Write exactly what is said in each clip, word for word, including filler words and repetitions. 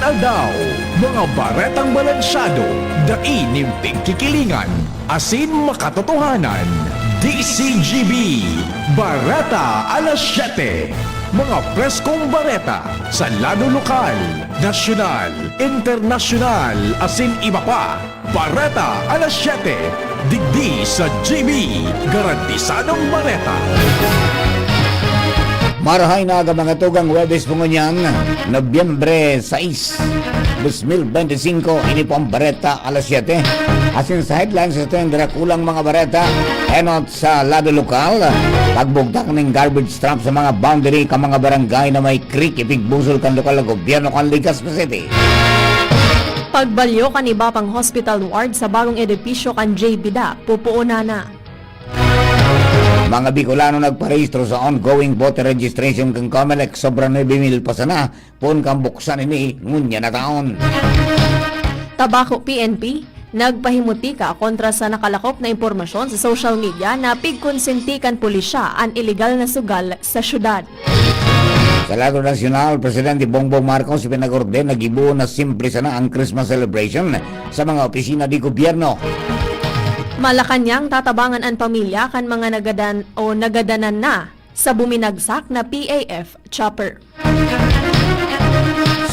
Aldaw, mga baretang balansyado, dai nin pigkikilingan, asin makatotohanan. D C G B, Bareta alas siyete. Mga preskong bareta sa lado lokal, nasyonal, internasyonal, asin iba pa. Bareta alas siyete, digdi sa G B, garantisadong bareta. Marahay na aga, mga tugang. Huwebes po ngunyan, Nobyembre sais, dos mil bente singko. Ini po ang Bareta alas siyete. Asin sa headlines, ito yung darakulang mga bareta. Enot sa lado lokal, pagbugtak ning garbage truck sa mga boundary kan mga barangay na may creek, ipigbusol kan lokal na gobyerno kan Legazpi City. Pagbalyo kan iba pang hospital ward sa bagong edipisyo kan J B dap, pupuonan na. Mga Bicolano nagparehistro sa ongoing voter registration kan Comelec, sobra nuebe mil pa sana, poon kan buksan ini ngunyan na taon. Tabaco P N P, nagpahimutika kontra sa nakalakop na impormasyon sa social media na pigkonsenti kan pulisya an iligal na sugal sa syudad. Sa lado nasyonal, Presidente Bongbong Marcos ipinag-orden na gibohon na simple sana ang Christmas celebration sa mga opisina de gobyerno. Malacañang, tatabangan an pamilya kan mga nagadan o nagadanan na sa buminagsak na P A F chopper.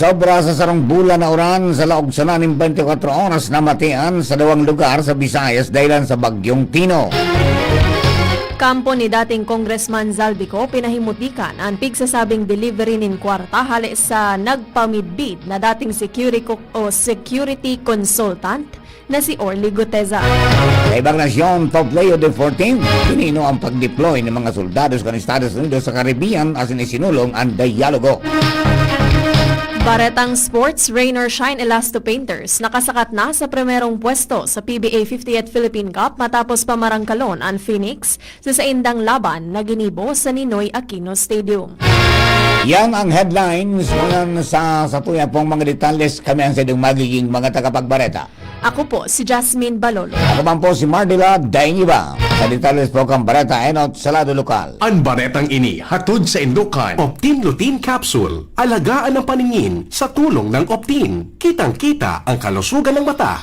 Sobra sa sarong bulan na uran sa laog sana nin bente kwatro oras namatian sa duwang lugar sa Visayas dahilan sa Bagyong Tino. Kampo ni dating Congressman Zaldy Co pinahimutikan an pigsasabing delivery nin kwarta hale sa nagpamidbid na dating security co-, o security consultant na si Orly Guteza. Sa ibang nasyon, Pope Leo the fourteenth, pinino ang pag-deploy ng mga soldados kan Estados Unidos sa Caribbean asin isinulong ang dialogo. Baretang sports, rain or shine, Elasto Painters nakasakat na sa primerong pwesto sa P B A fiftieth Philippine Cup matapos pamarangkalon an Phoenix sa saindang laban na ginibo sa Ninoy Aquino Stadium. Yan ang headlines. Ngunyan sa, sa tuya pong mga detalles, kami ang sa inyong magiging mga tagapagbareta. Ako po si Jasmine Balolo. Ako man po si Mardila Dainiba. Sa detalles po kan bareta, enot sa lado lokal. An baretang ini hatod sa indukan Optin Lutein Capsule. Alagaan ang paningin sa tulong ng Optin. Kitang-kita ang kalusugan ng mata.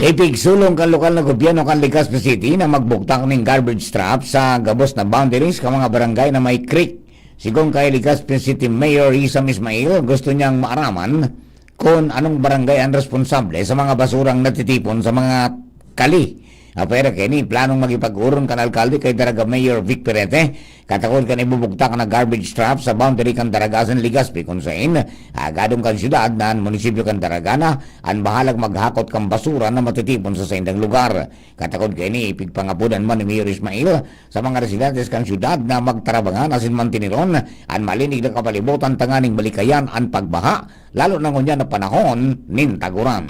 Ipigsulong kan lokal na gobyerno kan Legazpi City na magbugtak nin garbage trap sa gabos na boundaries kan mga barangay na may creek. Sigon kay Legazpi City Mayor Isam Ismail, gusto niyang maaraman kun anong barangay ang responsable sa mga basurang natitipon sa mga kali. Apwera kaini, planong makipag-orong kan alkalde kay Daraga Mayor Vic Perete, katakod kan ibubugtak na garbage trap sa boundary kan Daraga asin Legazpi, kun saen agadon kan syudad na an munisipyo kan Daraga na an bahalag maghakot kan basura na matitipon sa saindang lugar. Katakod kaini, pigpangapodan man ni Mayor Ismail sa mga residentes kan syudad na magtarabangan asin mantineron an malinig na kapalibutan tanganing malikayan an pagbaha, lalo na ngunyan na panahon nin taguran.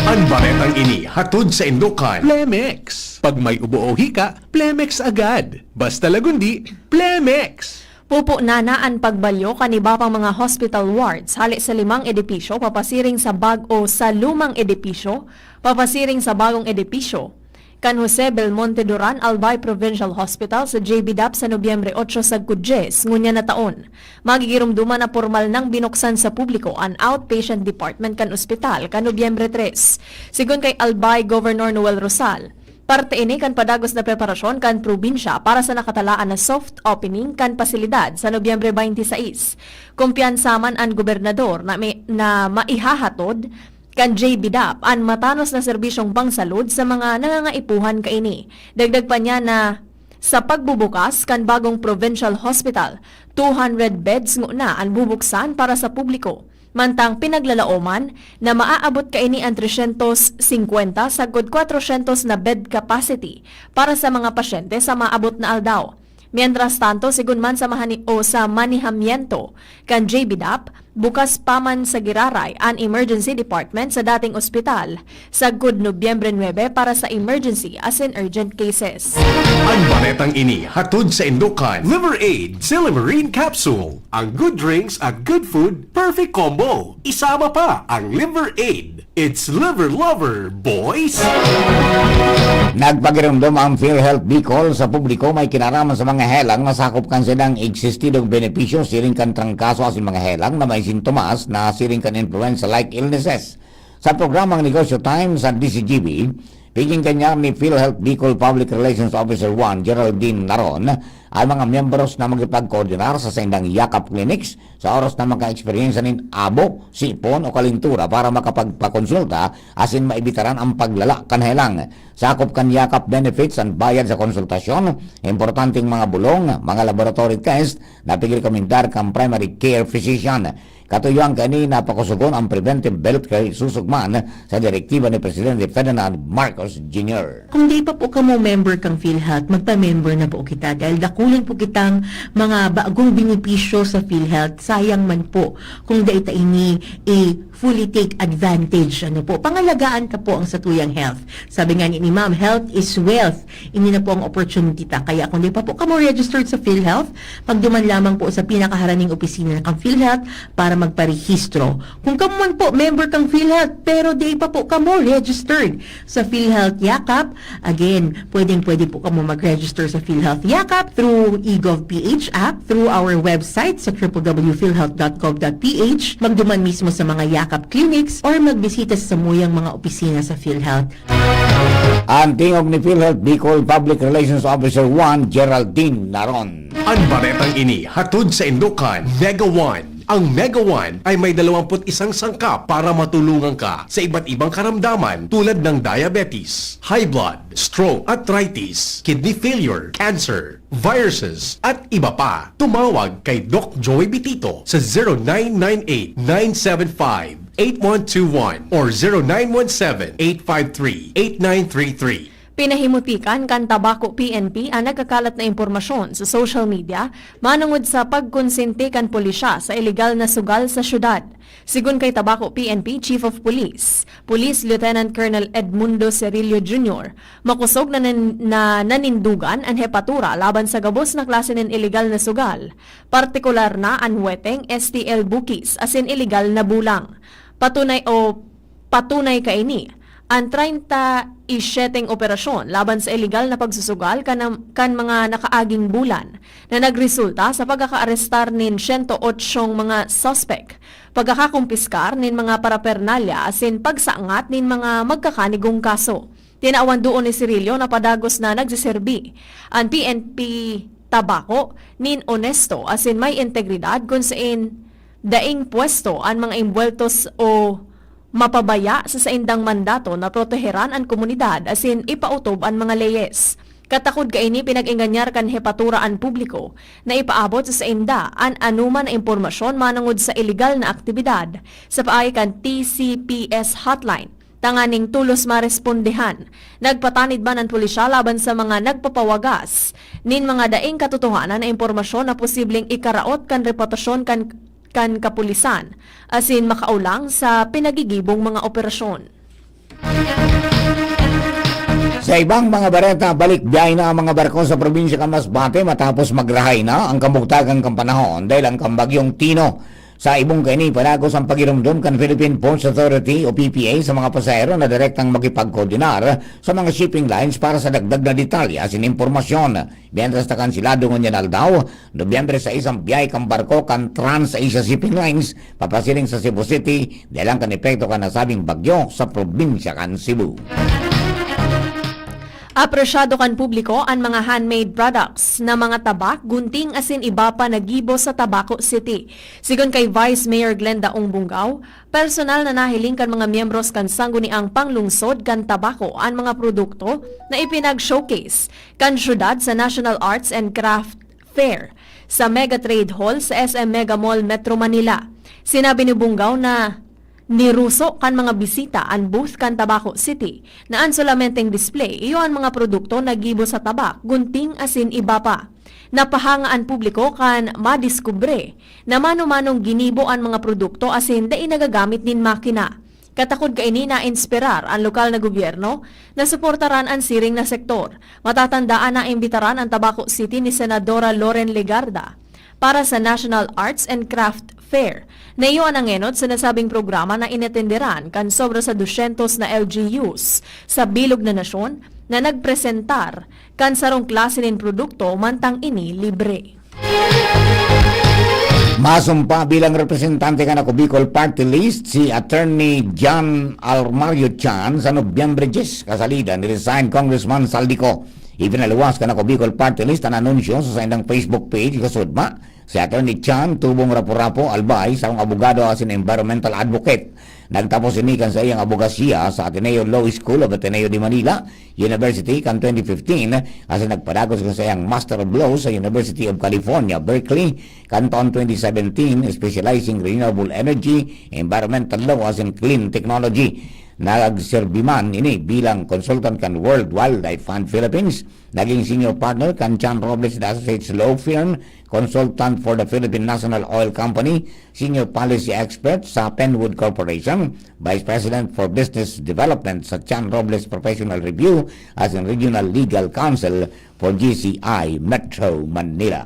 An baretang ini hatod sa indukan Plemex. Pag may ubo o hika, Plemex agad. Basta lagundi, Plemex! Pupuonan na an pagbalyo kan iba pang mga hospital wards hale sa limang edipisyo papasiring sa bag-, o sa lumang edipisyo papasiring sa bagong edipisyo kan Jose Belmonte Duran Albay Provincial Hospital sa J B dap sa Nobyembre otso sagkod dyes ngunyan na taon. Magigiromdoman na pormal nang binuksan sa publiko an outpatient department kan ospital kan Nobyembre tres. Sigon kay Albay Governor Noel Rosal, parte ini kan padagos na preparasyon kan probinsya para sa nakatalaan na soft opening kan pasilidad sa Nobyembre baynte sais. Kumpiyansa man an gobernador na may, na maihahatod kan J B dap an matanos na serbisyong pangsalud sa mga nangangaipuhan kaini. Dagdag pa niya na sa pagbubukas kan bagong provincial hospital, two hundred beds ngona an bubuksan para sa publiko. Mantang pinaglalaoman na maaabot kaini an tresyentos singkwenta sagkod kwatrosyentos na bed capacity para sa mga pasyente sa maabot na aldaw. Mientras tanto, sigon man sa mahani-, o sa manihamiento kan J B dap, bukas pa man sa giraray an emergency department sa dating ospital sagkod Nobyembre nuebe para sa emergency asin urgent cases. An baretang ini hatod sa indukan Liver Aid Silymarin Capsule. Ang good drinks at good food, perfect combo. Isama pa ang Liver Aid. It's Liver Lover, boys! Nagpagiromdom ang PhilHealth Bicol sa publiko may kinaraman sa mga helang na sakop kan silang existidong benepisyo siring kan trangkaso asin mga helang na may sintomas na siring kan influenza-like illnesses. Sa programang Negosyo Time sa D C G B, piginggan niya ni PhilHealth Bicol Public Relations Officer one, Geraldine Naron, ang mga miyembros na makipagkoordinar sa saindang Yakap Clinics sa oras na maka-eksperyensya nin abo, sipon o kalintura para makapagpakonsulta asin maibitaran ang paglala kan helang. Sakop kan Yakap benefits ang bayad sa konsultasyon, importanteng mga bulong, mga laboratory test na pigrekomendar kan primary care physician. Katuyoan kaini na pakusugon ang preventive healthcare susog man sa direktiba ni Presidente Ferdinand Marcos Junior. Kung di pa po kamo member kang PhilHealth, magpa-member na po kita dahil dakulan po kitang mga bagong benepisyo sa PhilHealth. Sayang man po kung dai ta ini i-fully take advantage. Ano po, pangalagaan ta po ang satuyang health. Sabi nga ni, ni Ma'am, "Health is wealth." Ini na po ang opportunity ta. Kaya kung di pa po kamo registered sa PhilHealth, magduman lamang po sa pinakaharaning opisina ng PhilHealth para magparehistro. Kung kamo man po, member kang PhilHealth, pero di pa po kamo registered sa PhilHealth Yakap, again, pwedeng-pwede po kamo mag-register sa PhilHealth Yakap through eGov PH app, through our website sa triple W philhealth dot gov dot ph, magduman mismo sa mga Yakap clinics, or magbisita sa samuyang mga opisina sa PhilHealth. An tingog ni PhilHealth Bicol Public Relations Officer one, Geraldine Naron. An baretang ini hatod sa Indokan, Mega One. Ang Mega One ay may dalawampu't isang sangkap para matulungan ka sa iba't ibang karamdaman tulad ng diabetes, high blood, stroke, arthritis, kidney failure, cancer, viruses, at iba pa. Tumawag kay Doc Joey Bitito sa zero nine nine eight, nine seven five, eight one two one or zero nine one seven, eight five three, eight nine three three. Pinahimutikan kan Tabaco P N P an nagkakalat na impormasyon sa social media manungod sa pagkonsente kan pulisya sa ilegal na sugal sa syudad. Sigon kay Tabaco P N P Chief of Police, Police Lieutenant Colonel Edmundo Cerillo Junior, makosog na nin-, na nanindugan an hepatura laban sa gabos na klase nin ilegal na sugal, partikular na an weteng, S T L bukis, asin ilegal na bulang. Patunay o patunay kaini an treinta y siete operasyon laban sa ilegal na pagsusugal kan, kan mga nakaaging bulan na nagresulta sa pagkakaarestar nin sento otsong mga suspek, pagkakakumpiskar nin mga parapernalya asin pagsangat nin mga magkakanigong kaso. Tinawan duon ni Cirillo na padagos na nagseserbi an P N P Tabaco nin onesto asin may integridad kun sain daing pwesto an mga imbuweltos o mapabaya sa saindang mandato na proteheran an komunidad asin ipautob an mga leyes. Katakod kaini, pinag-enganyar kan hepatura an publiko na ipaabot sa sainda an anoman na impormasyon manungod sa ilegal na aktibidad sa paagi kan T C P S hotline, tanganing tolos marespondehan. Nagpatanid man an pulisya laban sa mga nagpapawagas nin mga daing katotohanan na impormasyon na posibleng ikaraot kan reputasyon kan, kan kapulisan, asin makaulang sa pinagigibong mga operasyon. Sa ibang mga bareta, balik biyahe na ang mga barko sa probinsya kan Masbate matapos magrahay na ang kabugtagan kan panahon dahil ang kan Bagyong Tino. Sa ibong kaini, padagos ang pagiromdom kan Philippine Ports Authority o P P A sa mga pasahero na direktang makipagkoordinar sa mga shipping lines para sa dagdag na detalye asin impormasyon. Mientras na kanselado ngunyan aldaw, Nobyembre sais, ang biyahe kan barko kan Trans Asia Shipping Lines papasiring sa Cebu City dahil kan epekto kan nasabing bagyo sa probinsya kan Cebu. Apresyado kan publiko an mga handmade products na mga tabak, gunting asin iba pa na gibo sa Tabaco City. Sigon kay Vice Mayor Glenda Ong Bungao, personal na nahiling kan mga miyembros kan Sangguniang Panglungsod kan Tabaco an mga produkto na ipinag-showcase kan syudad sa National Arts and Craft Fair sa Mega Trade Hall sa S M Mega Mall, Metro Manila. Sinabi ni Bungao na niruso kan mga bisita an booth kan Tabaco City na an solamenteng display iyo an mga produkto na gibo sa tabak, gunting asin iba pa. Napahanga an publiko kan madiskubre na mano-manong ginibo an mga produkto asin dai nagagamit nin makina. Katakod kaini, nainspirar an lokal na gobyerno na suportaran an siring na sektor. Matatandaan na imbitaran an Tabaco City ni Senadora Loren Legarda para sa National Arts and Craft Fair. Naiyo an angenot sa nasabing programa na inatenderan kan sobra sa dosyentos na L G Us sa bilog na nasyon na nagpresentar kan sarong klase nin produkto, mantang ini libre. Masumpa bilang representante kan Ako Bicol Party List si Attorney John Almario Chan sa Nobyembre diyes, kasalida ni resigned Congressman Saldico. Ipinaluwas kan Ako Bicol Party List an anunsyo sa saindang Facebook page, kasudma si Attorney Chan tubong Rapu-Rapu, Albay, sarong abogado asin environmental advocate. Nagtapos ini kan saiyang abogasiya sa Ateneo Law School of Ateneo de Manila University kan twenty fifteen, asin nagpadagos kan saiyang Master of Law sa University of California, Berkeley, kan taon twenty seventeen, specializing renewable energy, environmental law, asin clean technology. Nagserbi man ini bilang consultant kan World Wildlife Fund Philippines, naging senior partner kan Chan Robles and Associates Law Firm, consultant for the Philippine National Oil Company, senior policy expert sa Penwood Corporation, vice president for business development sa Chan Robles Professional Review, asin regional legal counsel for G C I Metro Manila.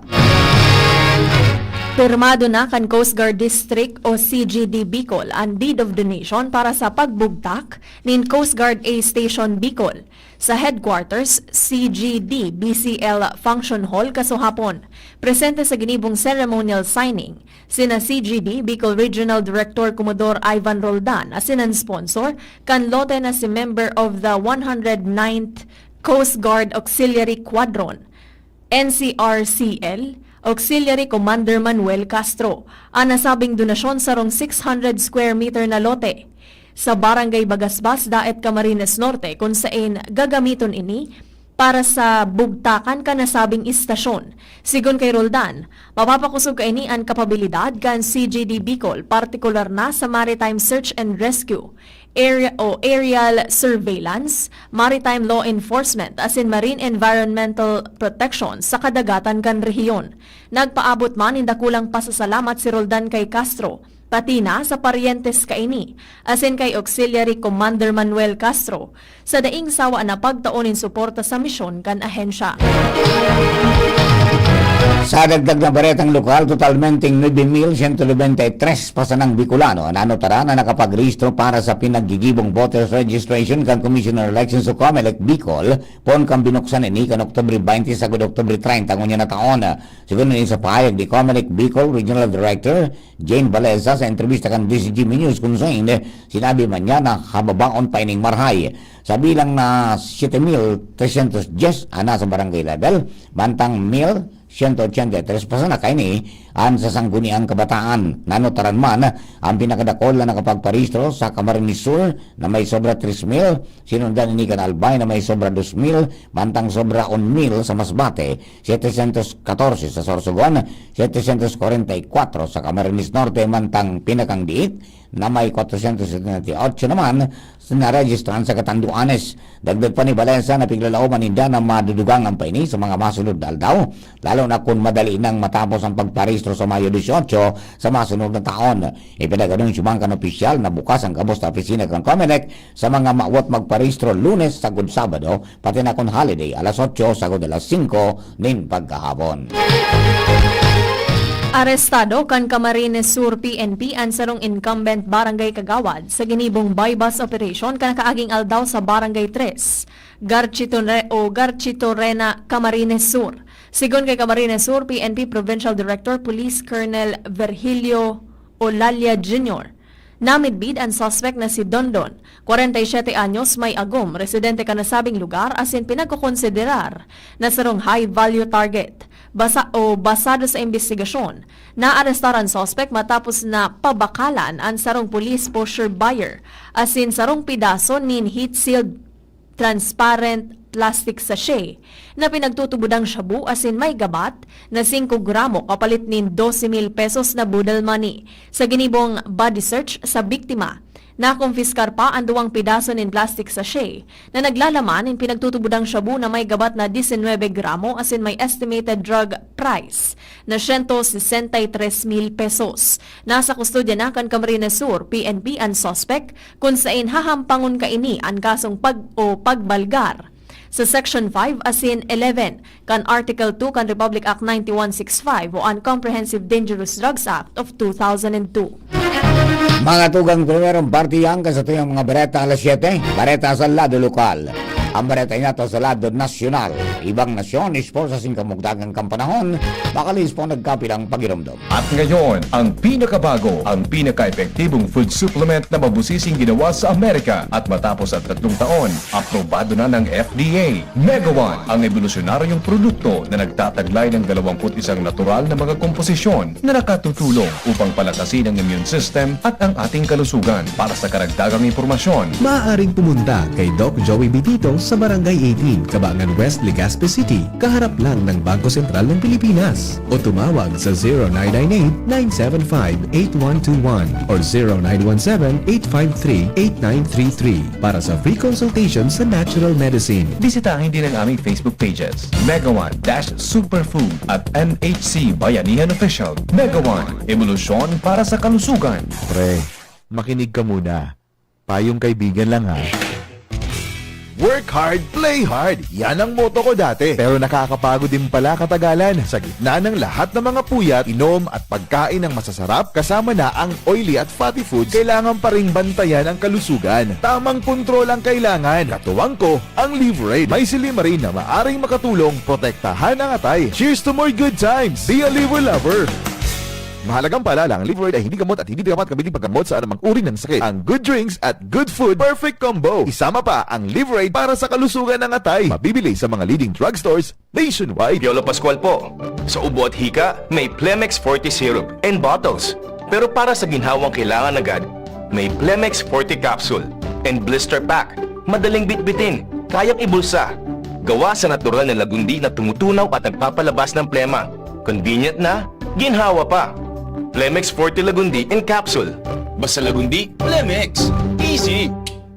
Pirmado na kan Coast Guard District o C G D Bicol an deed of donation para sa pagbugtak nin Coast Guard A Station Bicol sa headquarters, C G D B C L Function Hall, kasuhapon. Presente sa ginibong ceremonial signing sina C G D Bicol Regional Director Commodore Ivan Roldan asin an sponsor kan lote na si member of the one hundred ninth Coast Guard Auxiliary Squadron, N C R C L, Auxiliary Commander Manuel Castro. An nasabing donasyon sarong six hundred square meter na lote sa Barangay Bagasbas, Daet, Camarines Norte, kun saen gagamiton ini para sa bugtakan kan nasabing istasyon. Sigon kay Roldan, mapapakosog kaini an kapabilidad kan C G D Bicol, partikular na sa maritime search and rescue, area o aerial surveillance, maritime law enforcement, asin marine environmental protection sa kadagatan kan rehiyon. Nagpaabot man nin dakulang pasasalamat si Roldan kay Castro, pati na sa paryentes kaini, asin kay Auxiliary Commander Manuel Castro, sa daing sawa na pagtao nin suporta sa misyon kan ahensya. Sa dagdag na baretang lokal, totalmenteng nuebe mil siyento nobenta y tres pa sanang Bicolano an anotaran na nakapagrehistro para sa pinaggigibong voters registration kan Commission on Elections o COMELEC Bicol, poon kan binuksan ini kan Oktubre baynte sagkod Oktubre treinta ngunyan na taon. Sigon ini sa pahayag ni COMELEC Bicol Regional Director Jane Baleza sa entrebista kan D Z G B News, kun saen sinabi man niya na hababaon pa ining marahay. Sa bilang na siyete mil tresyentos dyes an nasa barangay level, mantang mil siyento ochenta y tres pa sana kaini an sa Sangguniang Kabataan. Nanotaran man, ang pinakadakol na nakapagparehistro sa Camarines Sur na may sobra tres mil, sinundan ini kan Albay na may sobra dos mil, mantang sobra un mil sa Masbate, setecientos catorce sa Sorsogon, setecientos cuarenta y cuatro sa Camarines Norte, mantang pinakangdiit na may cuatrocientos setenta y ocho naman narejistrahan sa Catanduanes. Dagdag pa ni Valenza na piglalaoman ninda na madudugangan pa ini sa mga masunod na aldaw, lalo na kun madali nang matapos ang pagparehistro sa Mayo dieciocho sa masunod na taon. Ipinag-anunsyo man kan opisyal na bukas ang gabos na opisina kan COMELEC sa mga mawot magparehistro Lunes sagkod Sabado, pati na kun holiday, alas otso sagkod alas singko nin pagkahapon. Arestado kan Camarines Sur P N P an sarong incumbent barangay kagawad sa ginibong buy-bust operation kan nakaaging aldaw sa Barangay Tres, Garchitorre-, o Garchitorena, Camarines Sur. Sigon kay Camarines Sur P N P Provincial Director Police Colonel Virgilio Olalia Junior, namidbid an suspek na si Dondon, kwarenta y siyete anyos, may agom, residente kan nasabing lugar asin pinagkokonsiderar na sarong high-value target. Basa-, o basado sa imbestigasyon, naarestar an suspek matapos na pabakalan an sarong police posher buyer asin sarong pidaso nin heat-sealed transparent plastic sachet na pinagtutubodang shabu asin may gabat na singko gramo kapalit nin dose mil pesos na boodle money. Sa ginibong body search sa biktima, nakumpiskar pa an duwang pidaso nin plastic sachet na naglalaman nin pinagtutubodang shabu na may gabat na disinwebe gramo asin may estimated drug price na siyento sesenta y tres mil pesos. Nasa kustodya na kan Camarines Sur P N P an suspek, kun saen hahampangon kaini an kasong pag-, o pagbalgar sa Section five asin eleven kan Article two kan Republic Act ninety-one sixty-five o an Comprehensive Dangerous Drugs Act of two thousand and two. Mga tugang, primerong parte yan kan satuyang mga bareta alas siyete. Bareta sa lado lokal. Ang bareta inato sa lado nasyonal. Ibang nasyon, esposa sing kamugdagang kan panahon, makalis po nagkapilang pagiromdom. At ngayon, ang pinakabago, ang pinaka-epektibong food supplement na mabusising ginawa sa Amerika. At matapos ang tatlong taon, aprobado na ng F D A. Mega One, ang ebolusyonaryong produkto na nagtataglay ng dalawampu't isang natural na mga komposisyon na nakatutulong upang palakasin ang immune system at ang ating kalusugan. Para sa karagdagang impormasyon, maaaring pumunta kay Doc Joey Bitito sa Barangay eighteen, Kabangan West, Legazpi City, kaharap lang ng Bangko Sentral ng Pilipinas. O tumawag sa zero nine nine eight, nine seven five, eight one two one or zero nine one seven, eight five three, eight nine three three para sa free consultation sa natural medicine. Bisitahin din ang aming Facebook pages, Mega One dash Superfood at M H C Bayanihan Official. Mega One, ebolusyon para sa kalusugan. Pre, makinig ka muna. Payong kaibigan lang, ha. Work hard, play hard. Yan ang motto ko dati. Pero nakakapagod din pala katagalan. Sa gitna ng lahat ng mga puyat, inom at pagkain ng masasarap, kasama na ang oily at fatty foods, kailangan pa ring bantayan ang kalusugan. Tamang kontrol ang kailangan. Katuwang ko, ang Liverade. May silymarin na maaring makatulong protektahan ang atay. Cheers to more good times! Be a Liver Lover! Mahalagang paalala, ang Liverade ay hindi gamot at hindi dapat gamitin paggamot sa anumang uri ng sakit. Ang good drinks at good food, perfect combo. Isama pa ang Liverade para sa kalusugan ng atay. Mabibili sa mga leading drugstores nationwide. Piolo Pascual po. Sa ubo at hika, may Plemex Forte Syrup and bottles. Pero para sa ginhawang kailangan agad, may Plemex Forte Capsule and Blister Pack. Madaling bitbitin, kayang ibulsa. Gawa sa natural na lagundi na tumutunaw at nagpapalabas ng plema. Convenient na, ginhawa pa. Plemex Forte Lagundi in Capsule. Basta Lagundi, Plemex. Easy!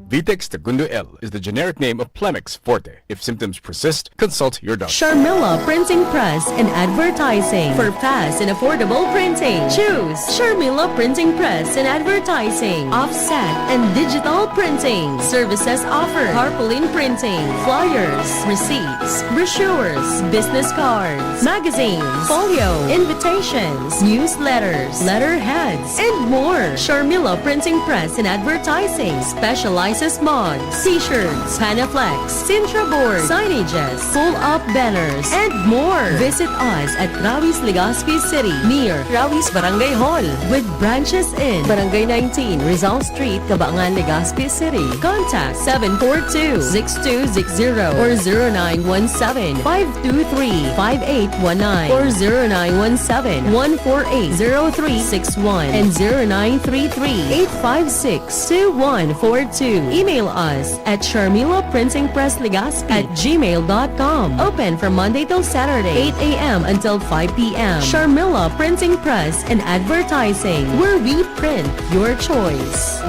Vitex Tagundo L is the generic name of Plemex Forte. If symptoms persist, consult your doctor. Sharmila Printing Press and Advertising. For fast and affordable printing, choose Sharmila Printing Press and Advertising. Offset and digital printing. Services offered: tarpaulin printing, flyers, receipts, brochures, business cards, magazines, folio, invitations, newsletters, letterheads, and more. Sharmila Printing Press and Advertising specializes mugs, t-shirts, Panaflex, Sintra board, signages, pull-up banners, and more. Visit us at Rawi's, Legazpi City, near Rawi's Barangay Hall, with branches in Barangay nineteen, Rizal Street, Kabangan, Legazpi City. Contact seven four two, six two six zero or zero nine one seven, five two three, five eight one nine or zero nine one seven, one four eight, zero three six one and zero nine three three, eight five six, two one four two. Email us at Sharmila Printing Press Legazpi at gmail dot com. Open from Monday till Saturday, eight a.m. until five p.m. Sharmila Printing Press and Advertising, where we print your choice.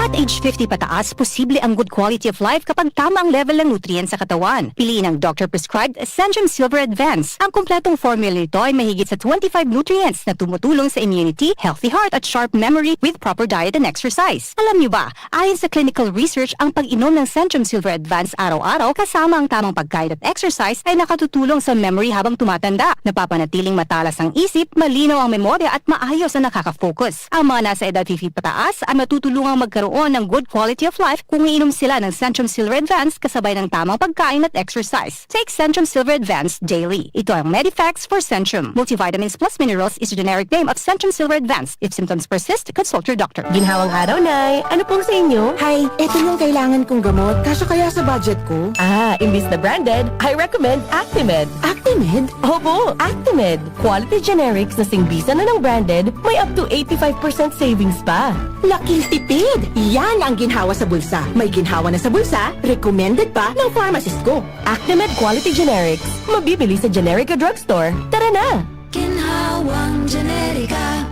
At age fifty pataas, posible ang good quality of life kapag tama ang level ng nutrients sa katawan. Piliin ang doctor-prescribed Centrum Silver Advance. Ang kompletong formula nito ay mahigit sa twenty-five nutrients na tumutulong sa immunity, healthy heart at sharp memory with proper diet and exercise. Alam niyo ba, ayon sa clinical research, ang pag-inom ng Centrum Silver Advance araw-araw kasama ang tamang pagkain at exercise ay nakatutulong sa memory habang tumatanda. Napapanatiling matalas ang isip, malinaw ang memorya at maayos ang nakaka-focus. Ang mga nasa edad fifty pataas ay matutulungang magkaroon ng good quality of life kung iinom sila ng Centrum Silver Advance kasabay ng tamang pagkain at exercise. Take Centrum Silver Advance daily. Ito ang Medifex for Centrum. Multivitamins plus minerals is the generic name of Centrum Silver Advance. If symptoms persist, consult your doctor. Ginhawang araw, Nay. Ano pong sa inyo? Hay, eto yung kailangan kong gamot. Kasya kaya sa budget ko? Ah, imbis na branded, I recommend Actimed. Actimed? Opo, Actimed. Quality generics na singbisan na ng branded, may up to eighty-five percent savings pa. Laking tipid! Yan ang ginhawa sa bulsa. May ginhawa na sa bulsa, recommended pa ng pharmacist ko. Actimed Quality Generics. Mabibili sa Generica Drugstore. Tara na! Ginhawang Generica.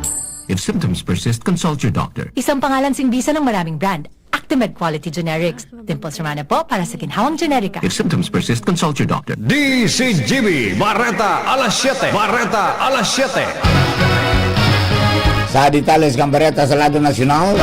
If symptoms persist, consult your doctor. Isang pangalan singbisan ng maraming brand. Actimed Quality Generics. Dimples Romana po para sa Ginhawang Generica. If symptoms persist, consult your doctor. D C G B, Bareta alas siyete. Bareta alas siyete. Sa detalye kan bareta sa lado nasyonal,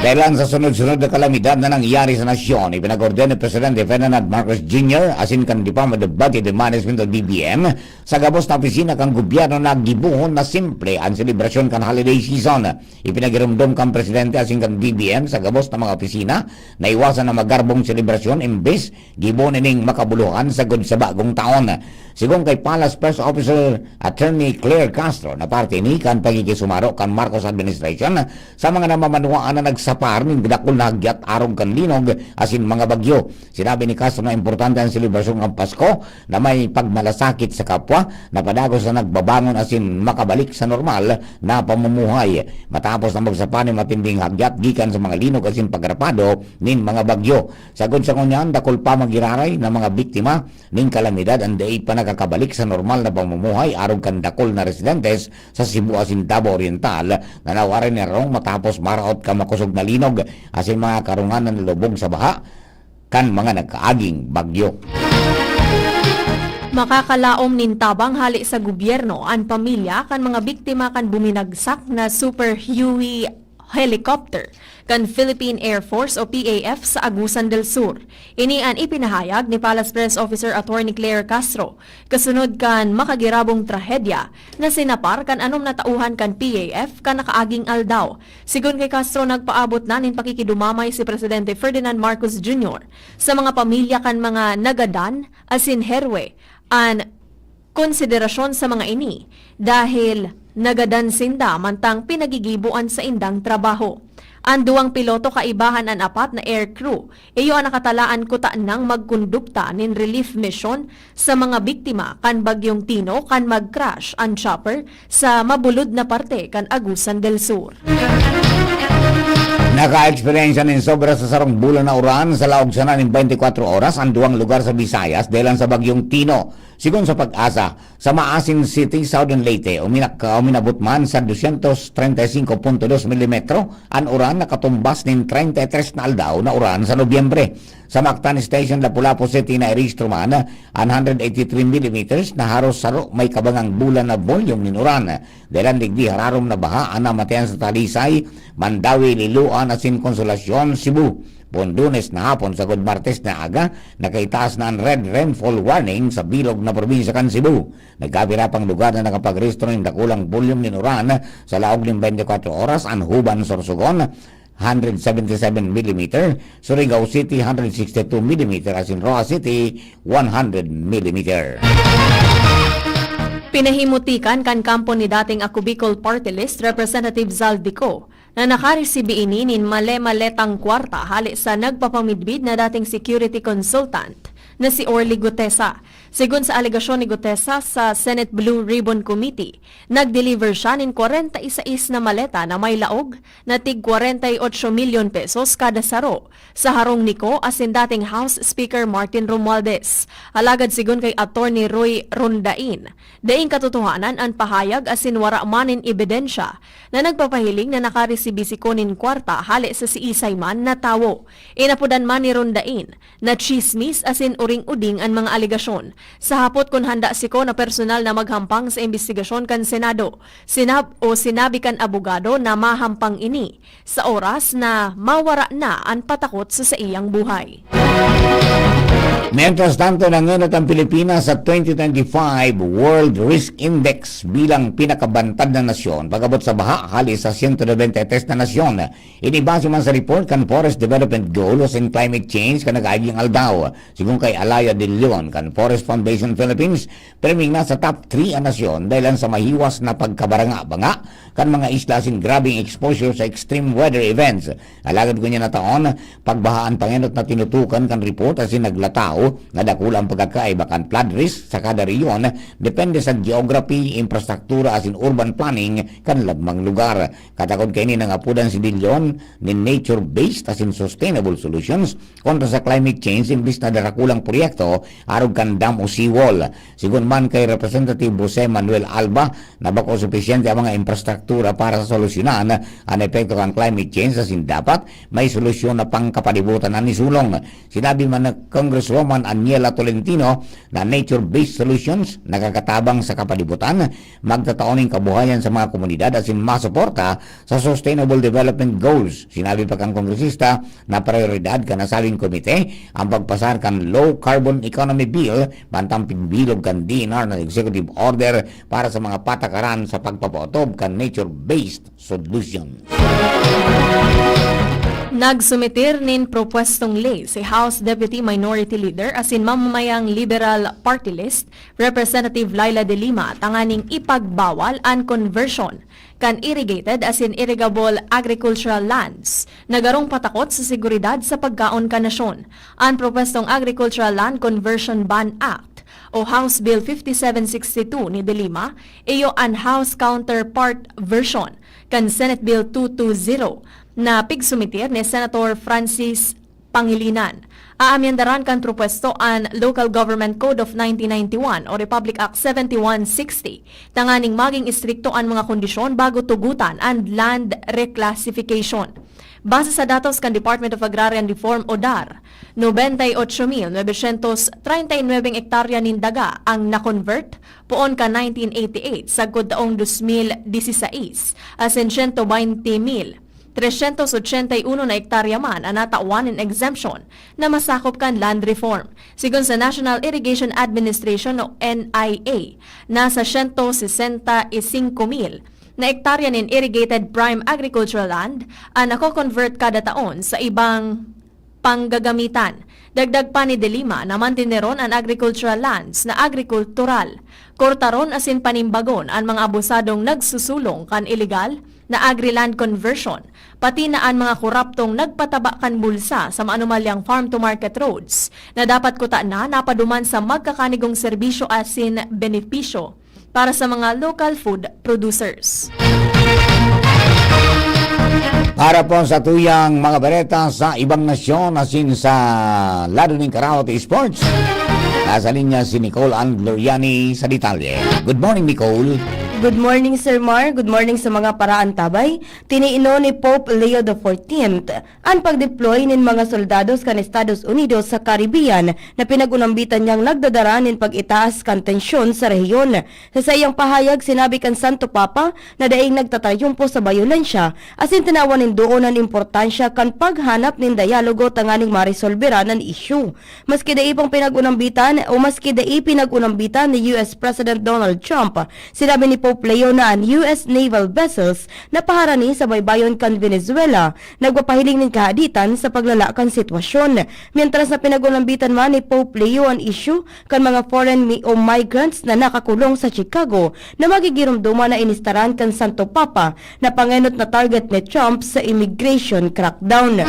dahelan sa sunod-sunod na kalamidad na nangyari sa nasyon, ipinag-order ni Presidente Ferdinand Marcos Junior asin kan Department of Budget and Management o D B M sa gabos na opisina kan gobyerno na gibohon na simple an selebrasyon kan holiday season. Ipinagiromdom kan Presidente asin kan D B M sa gabos na mga opisina na iwasan an magarbong selebrasyon, imbes gibo nining makabuluhan sagkod sa bagong taon. Sigon kay Palace Press Officer Attorney Claire Castro na parte ini kan pakikisumaro kan Marcos administration sa mga namamanwaan na nagsapar nin dakul na hagyat arog kan linog asin mga bagyo. Sinabi ni Castro na importante an selebrasyon kan Pasko na may pagmalasakit sa kapwa, na padagos na nagbabangon asin makabalik sa normal na pamumuhay matapos na magsapa nin matinding hagyat gikan sa mga linog asin pagrapado nin mga bagyo. Sagkod sa ngunyan, dakul pa magiraray na mga biktima nin kalamidad an dai pa nakakabalik sa normal na pamumuhay arog kan dakul na residentes sa Cebu asin Davao Oriental na nawaray na harong matapos maraot kan makosog na linog asin mga karungan na nalubog sa baha kan mga nagkaaging bagyo. Makakalaom nin tabang hale sa gobyerno an pamilya kan mga biktima kan buminagsak na Super Huey helicopter kan Philippine Air Force o P A F sa Agusan del Sur. Ini an ipinahayag ni Palace Press Officer Attorney Claire Castro, kasunod kan makagirabong trahedya na sinapar kan anom na tauhan kan P A F kan nakaaging aldaw. Sigon kay Castro, nagpaabot na nin pakikidumamay si Presidente Ferdinand Marcos Junior sa mga pamilya kan mga nagadan asin herwe an konsiderasyon sa mga ini dahil nagadan sinda mantang pinagigibo an saindang trabaho. An duwang piloto kaibahan an apat na air crew, iyo an nakatalaan kutanang magkondukta nin relief mission sa mga biktima kan Bagyong Tino kan mag-crash an chopper sa mabulod na parte kan Agusan del Sur. Naka-eksperyensya nin sobra sa sarong bulan na uran sa laog sana nin twenty-four oras an duwang lugar sa Visayas dahelan sa Bagyong Tino. Sigon sa PAGASA, sa Maasin City, Southern Leyte, uminak-, uminabot man sa dosyentos treinta y cinco punto dos milimetro an uran na katumbas nin treinta y tres na aldaw na uran sa Nobyembre. Sa Mactan Station, Lapu-Lapu City, nairehistro man an hundred eighty-three millimeters na haros saro may kabangang bulan na volume nin uran. Dahelan digdi, hararom na baha an namatian sa Talisay, Mandaue, Liloan asin Consolacion, Cebu. Poon Lunes na hapon sagkod Martes na aga, nakaitaas na an red rainfall warning sa bilog na probinsya kan Cebu. Nagkapira pang lugar na nakapagrehistro nin dakulang volume nin uran sa laog nin twenty-four oras, an Juban, Sorsogon, hundred seventy-seven millimeter, Surigao City, hundred sixty-two millimeter, asin Roxas City, one hundred millimeter. Pinahimutikan kan kampo ni dating Ako Bicol Party List Representative Zaldy Co na nakaresibi ini nin male-maletang kwarta hale sa nagpapamidbid na dating security consultant na si Orly Gutesa. Sigon sa alegasyon ni Gutesa sa Senate Blue Ribbon Committee, nag-deliver siya nin kwarenta y seis na maleta na may laog na tig kwarenta y otso milyon pesos kada saro sa harong ni Co asin dating House Speaker Martin Romualdez. Alagad sigon kay Attorney Roy Rondain, daing katotohanan an pahayag asin wara man nin ebidensya na nagpapahiling na nakaresibi si Co nin kwarta hale sa siisay man na tawo. Inapodan man ni Rondain na tsismis asin uring-uding an mga alegasyon. Sa hapot kun handa si Co na personal na maghampang sa imbestigasyon kan Senado, sinab-, o sinabi kan abogado na mahampang ini sa oras na mawara na an patakot sa saiyang buhay. Mientras tanto, nangenot ang Pilipinas sa twenty twenty-five World Risk Index bilang pinakabantad na nasyon pag-abot sa baha hali sa siyento nobenta y tres na nasyon. Ini base man sa report kan Forest Development Goals and Climate Change kan nag-aaging aldaw. Sigon kay Alaya de Leon kan Forest Foundation Philippines, pirming nasa top three an nasyon dahelan sa mahiwas na pagkabaranga-banga kan mga isla asin grabeng exposure sa extreme weather events. Alagad ngunyan na taon, pagbaha an pangenot na tinutukan kan report asin naglataw na dakula an pagkakaiba kan flood risk sa kada rehiyon, depende sa geography, infrastruktura asin urban planning kan lagmang lugar. Katakod kaini, nangapodan si De Leon nin nature-based asin sustainable solutions kontra sa climate change imbis na darakulang proyekto arog kan dam o seawall. Sigon man kay Representative Jose Manuel Alba na bako supisyente ang mga infrastruktura para sa solusyonan an epekto kan climate change asin dapat may solusyon na pangkapalibutan an isulong. Sinabi man ni Congresswoman man Aniela Tolentino na nature-based solutions nakakatabang sa kapalibutan, magtatao nin kabuhayan sa mga komunidad asin masuporta sa Sustainable Development Goals. Sinabi pa kan kongresista na prayoridad kan nasabing komite ang pagpasar kan Low Carbon Economy Bill, bantang pigbilog kan D E N R na Executive Order para sa mga patakaran sa pagpapaotob kan nature-based solution. Nagsumitir nin propwestong ley si House Deputy Minority Leader asin mamamayang Liberal Party List, Representative Leila de Lima, tanganing ipagbawal an conversion kan irrigated asin irrigable agricultural lands na garong patakot sa seguridad sa pagkaon kan nasyon. An propwestong Agricultural Land Conversion Ban Act o House Bill fifty-seven sixty-two ni De Lima iyo an House counterpart version kan Senate Bill two two zero na pigsumitir ni Senator Francis Pangilinan. Aamyendaran kan propwesto an Local Government Code of nineteen ninety-one o Republic Act seventy-one sixty tanganing maging istrikto an mga kondisyon bago tugutan an land reclassification. Base sa datos kan Department of Agrarian Reform o DAR, nobenta y ocho mil novecientos treinta y nueve hektarya nin daga ang na-convert poon kan nineteen eighty-eight sagkod taong dos mil dieciséis, asin siyento baynte mil tresyentos ochenta y uno na hektarya man an natawan nin exemption na masakop kan land reform. Sigon sa National Irrigation Administration o N I A, nasa siyento sesenta y singko mil na hektarya nin irrigated prime agricultural land an nako-convert kada taon sa ibang panggagamitan. Dagdag pa ni De Lima na manteneron an agricultural lands na agrikultural, kortaron asin panimbagon an mga abusadong nagsusulong kan ilegal na agri-land conversion, pati na an mga koraptong nagpataba kan bulsa sa maanumalyang farm-to-market roads na dapat kuta na napaduman sa magkakanigong serbisyo asin benepisyo para sa mga local food producers. Para po sa tuyang mga bareta sa ibang nasyon asin sa lado nin Karawat Sports, nasa linya si Nicole Ann Gloriani sa detalye. Good morning, Nicole. Good morning, Sir Mar. Good morning sa mga paraantabay. Tiniinon ni Pope Leo the fourteenth an pagdeploy nin mga soldados kan Estados Unidos sa Caribbean na pinag-unambitan niyang nagdadara nin pag-itaas kan tensyon sa rehiyon. Sa saiyang pahayag, sinabi kan Santo Papa na daing nagtatayumpo sa bayolensya asin tinawan nin doon an importansya kan paghanap nin dayalogo tanganing maresolberan an isyu. Maski dai pang pinag-unambitan o maski dai pinag-unambitan ni U S President Donald Trump, sinabi ni Pope Leo na an U S naval vessels na paharani sa baybayon kan Venezuela nagpapahiling nin kahaditan sa paglala kan sitwasyon. Mientras na pinag-unambitan man ni Pope Leo an isyu kan mga foreign mi- o migrants na nakakulong sa Chicago na magigiromdoman na inistaran kan Santo Papa na pangenot na target ni Trump sa immigration crackdown.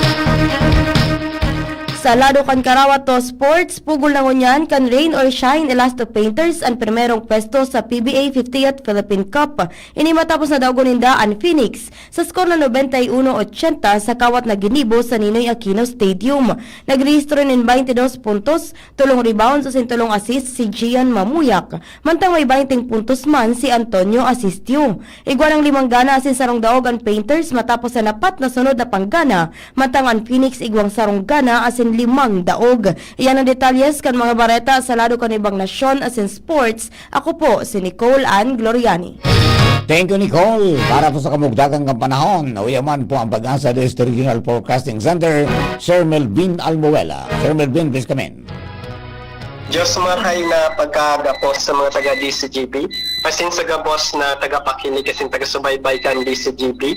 Sa lado kan Karawat to Sports, pugol na ngunyan kan Rain or Shine Elasto Painters an primerong pwesto sa P B A fiftieth Philippine Cup. Ini matapos na daogon ninda an Phoenix sa score na nobenta y uno ochenta sa kawat na ginibo sa Ninoy Aquino Stadium. Nagrehistro nin baynte dos puntos, tolong rebounds asin tolong assist si Gian Mamuyak, mantang may baynteng puntos man si Antonio Asistio. Igwa nang limang gana asin sarong daog an Painters matapos sa apat na sunod na panggana, mantang an Phoenix igwang sarong gana asin limang daog. Iyan ang detalyes kan mga bareta sa lado kan ibang nasyon asin sports. Ako po si Nicole Ann Gloriani. Thank you, Nicole. Para po sa kamugdakan kan panahon, uya man po ang Pag-asa District Regional Forecasting Center, Sir Melvin Almuela. Sir Melvin, please come in. Diyos marhay na pagkaaga po sa mga taga D C G B, asin sa gabos na tagapakinig asin taga-subaybay kan D C G B.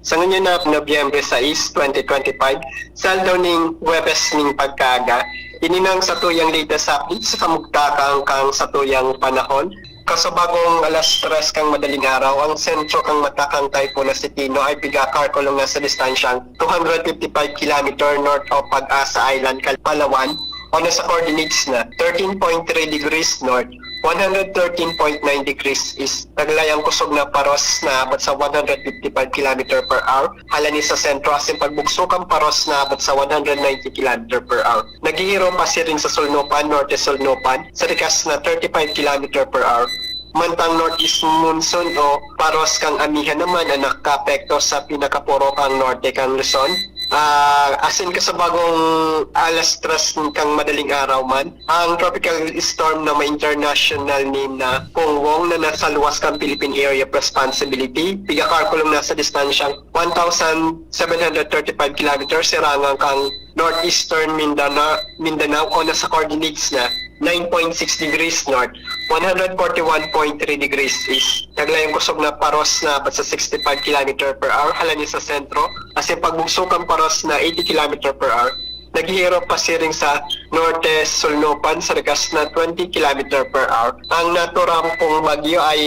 Sa ngunyan na Nobyembre sais, twenty twenty-five, sa aldaw ning Huwebes ning pagkaaga, ini nang satuyang latest update sa kamugtakan kan satuyang panahon. Kasubagong alas tres kan madaling araw, ang sentro kan matakang typhoon na si Tino ay piga-Carcolong na sa distansyang two hundred fifty-five kilometer north of Pag-asa Island, Palawan, o nasa coordinates na thirteen point three degrees north, one hundred thirteen point nine degrees east. Taglay ang kusog na paros na abot sa one hundred fifty-five kilometer per hour, halani sa sentro, asin pagbugso kan paros na abot sa one hundred ninety kilometer per hour. Naghihiro pasiring sa sulnupan, norte sulnupan, sa rikas na thirty-five kilometer per hour. Mantang northeast monsoon o paros kan amihan naman ang nakakaapekto sa pinakaporo kan norte kan Luzon, Ah, asin kasabagong alas tres kan madaling araw man, ang tropical storm na may international name na Kong Wong na nasa luwas kan Philippine Area of Responsibility, piga-kalkulong nasa distansyang one thousand seven hundred thirty-five kilometers, sirangan kan northeastern Mindanao, Mindanao o nasa coordinates na nine point six degrees north, one hundred forty-one point three degrees east. Naglayong kusog na paros na basta sixty-five kilometer per hour, halani sa sentro, asin pagbugso kan paros na eighty kilometer per hour. Naghihirop pasiring sa norte sulnupan sa lakas na twenty kilometer per hour. Ang naturang pong bagyo ay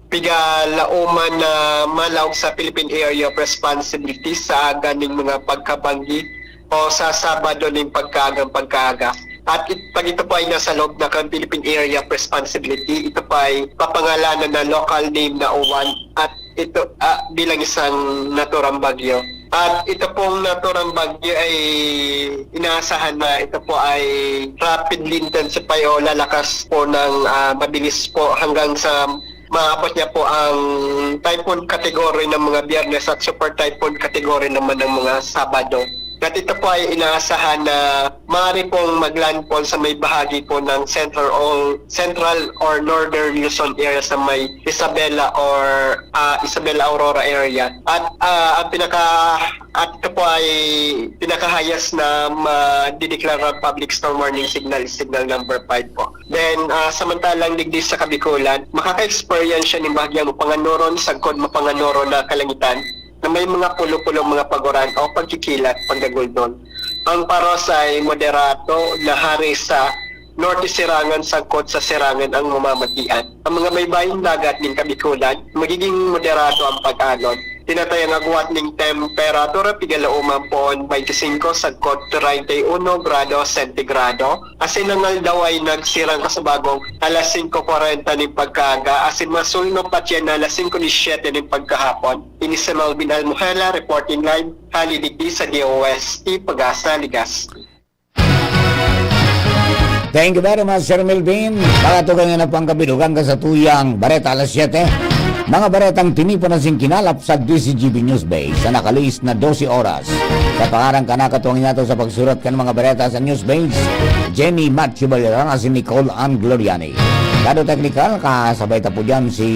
piga-laoman na malaog sa Philippine Area of Responsibility sa aga ning mga pagkabanggi o sa Sabado ning pagkaagang pagkaaga. At it-, pag ito po ay nasa loob na kan Philippine Area of Responsibility, ito po ay papangalanan na local name na Uwan at ito, ah, bilang isang naturang bagyo. At ito pong naturang bagyo ay inaasahan na ito po ay rapidly intensify o lalakas po ng, ah, mabilis po hanggang sa maabot niya po ang typhoon category ng mga Biyernes at super typhoon category naman ng mga Sabado. At ito po ay inaasahan na maaari pong maglandfall sa may bahagi po ng central or, central or northern Luzon area sa may Isabela or, ah, Isabela Aurora area. At, ah, ang pinaka-, at ito po ay pinaka-highest na madideklara public storm warning signal, signal number five po. Then, ah, samantalang digdi sa Kabikulan, makaka-experience siya nin bahagyang mapanganuron, sagkod mapanganuron na kalangitan na may mga pulo-pulong mga paguran o pagkikilat, pagdaguldol. Ang paros ay moderato na hari sa norte sirangan, sagkod sa sirangan ang mamamatian. Ang mga baybayong dagat nin Kabikulan, magiging moderato ang pag-alon. Tinatayang agwat ning temperatura, piga-laoman poon twenty-five, sagkod treinta y uno grado sentigrado. Asin ang aldaw ay nagsirang kasabagong alas singko kwarenta nin pagkaaga, asin masulno pa diyan na alas singko disyete nin pagkahapon. Ini si Melvin Almohela, reporting live, hali digdi sa D O S T, Pag-asa, Legazpi. Thank you very much, Sir Melvin. Mga tugang na pang kabilugan ka sa tuyang Bareta alas siyete. Mga baretang tinipon na singkinalap sa D Z G B News Base sa nakalihis na dose oras. Sa pangaran kan nakatuwang niyato sa pagsurat kan mga bareta sa News Base, Jenny Matthew Valera na si Nicole Ann Gloriani. Kado teknikal, kasabay ta po dyan si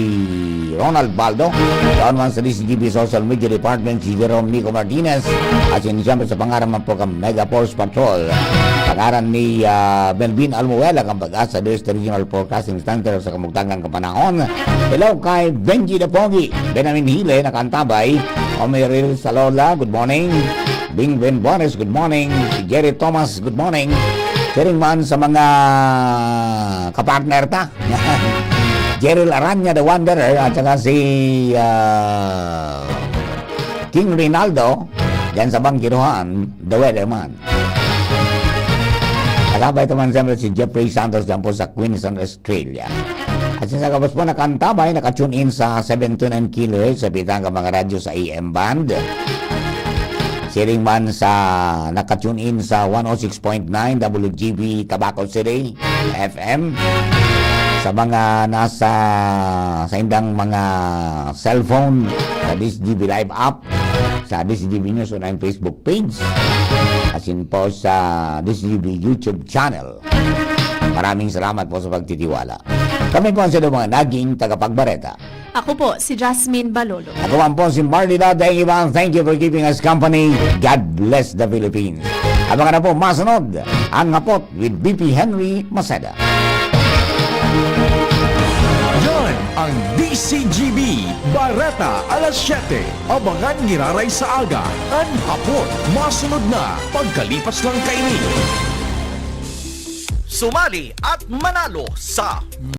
Ronald Baldo. Doon man sa D Z G B Social Media Department, si Jerome Nico Martinez. At yun, siyempre, sa pangaran man po kan Mega Force Patrol. Pangaran ni, ah, Melvin Almuela, kan Pag-asa Best Regional Forecasting Center sa kamugtangan kan panahon. Hello kay Benji the Pogi, Benjamin Hile, nakantabay. Omeril Salola, good morning. Bing Ben Bones, good morning. Si Jerry Thomas, good morning. Siring man sa mga kapartner ta. Jerry Aranya, The Wanderer, at saka si, ah, King Rinaldo, dyan sa Bangkiruhan, The Weatherman. Kasabay naman siyempre si Jeffrey Santos dyan po sa Queensland, Australia. At sa gabos po, nakantabay, naka-tune in sa seven two nine kilohertz sa bitang ka mga radyo sa A M band. Siring man sa naka-tune in sa one oh six point nine W G B Tabaco City F M. Sa mga nasa, sa indang mga cellphone, sa D Z G B Live app, sa D Z G B News Online Facebook page, asin po sa D Z G B YouTube channel. Maraming salamat po sa pagtitiwala. Kami po ang sa mga naging tagapagbareta. Ako po, si Jasmine Balolo. Ako man po si Marley Dadaing Ivan. Thank you for keeping us company. God bless the Philippines. Abangan na po masunod ang Hapot with B P Henry Maceda. Yan ang D C G B Bareta alas siyete. Abangan ngiraray sa aga, an hapot. Masunod na pagkalipas lang kaini. Sumali at manalo sa